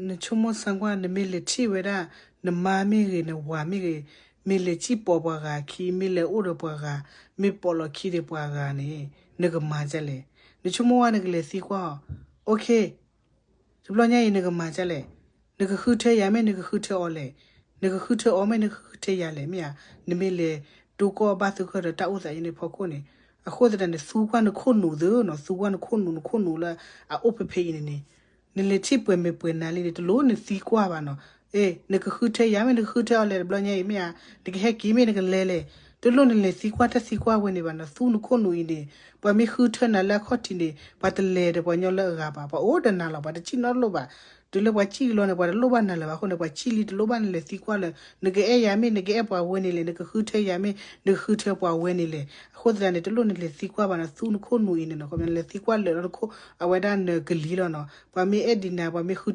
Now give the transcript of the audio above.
နဆိကမိၣ်ဆၢကွၢ် နမ့ၢ်လဲၤထံၣ်ဝဲဒၣ် နမါမ့ၢ်ဂ့ၤ နဝၤမ့ၢ်ဂ့ၤ, မ့ၢ်လဲၤစံၣ်ပိာ်ပှၤဂၤခံ မ့ၢ်လဲၤအိၣ်ဒီးပှၤဂၤ မ့ၢ်ပိာ်လီၤခံဒီးပှၤဂၤန့ၣ် နကမၤဒ်လဲၣ်. နဆိကမိၣ်ဝဲနကလဲၤသံကွၢ်အီၤ OK တဘျီညါအံၤ နကမၤဒ်လဲၣ်. နကဃုထၢယၤမ့ၢ် နကဃုထၢအီၤလဲၣ်. နကဃုထၢအီၤမ့ၢ် နကဃုထၢယၤလဲၣ် မ့ၢ်ဧါ. နမ့ၢ်လဲၤ တိကီၢ်ဘၣ်သုးခိၣ်ဒီးတၢ်အိၣ်သးအံၤန့ၣ်ဖီခိၣ်န့ၣ် အဃိသတးန့ၣ် သူကွၢ်နခိၣ်နူာ်သ့နီၤ, သူကွၢ်နခိၣ်နူာ် နခိၣ်နူာ်လၢအအိၣ်ဖဲဖဲအံၤန့ၣ်န့ၣ် နလဲၤထံၣ်ပှဲၤမဲာ်ပှဲၤနၤလံန့ၣ် တလိၣ်နသံကွၢ်ဘၣ်နီၤ. အဲ နကဃုထၢယၤမ့ၢ် နကဃုထၢအီၤလဲၣ် တဘျီညါအံၤ မ့ၢ်ဧါ. နကဟဲက့ၤမ့ၢ် နကလဲၤလဲၣ်. တလိၣ်နလဲၤသံကွၢ်တၢ်သံကွၢ်ဝဲန့ၣ်ဘၣ်နီၤ. သူနခိၣ်နူာ်အံၤန့ၣ် ပှၤမ့ၢ်ဃုထၢနၤလၢအခီၣ်ထံးန့ၣ် ပှၤတလဲၤဒီးပှၤညီလၢအဂၤဘၣ်, ပှၤအိၣ်ဒီးနၤလီၤ, ပှၤတစံၣ်နီတလိၣ်ဘၣ်. တုၤလၢပှၤစံၣ်လီၤန့ၣ် ပှၤတလိၣ်ဘၣ်နၤလၢၤဘၣ်အဃိန့ၣ် ပှၤစံၣ်လံ တလိၣ်ဘၣ်နလဲၤသံကွၢ်လၢ နကအဲၣ်ယၤမ့ၢ် နကအဲၣ်ပှၤဝဲန့ၣ်လဲၣ်, နကဃုထၢယၤမ့ၢ် နကဃုထၢပှၤဝဲန့ၣ်လဲၣ်. အဃိသတးန့ၣ် တလိၣ်နလဲၤသံကွၢ်ဘၣ်နီၤ. သူနခိၣ်နူာ်အံၤန့ၣ်နီၤ နလဲၤသံကွၢ်လၢာ်လီၤနခိၣ် အဝဲဒၣ်နကလံၤလီၤနီၤ. ပှၤမ့ၢ်အဲၣ်ဒိးနၤ ပှၤမ့ၢ်ဃု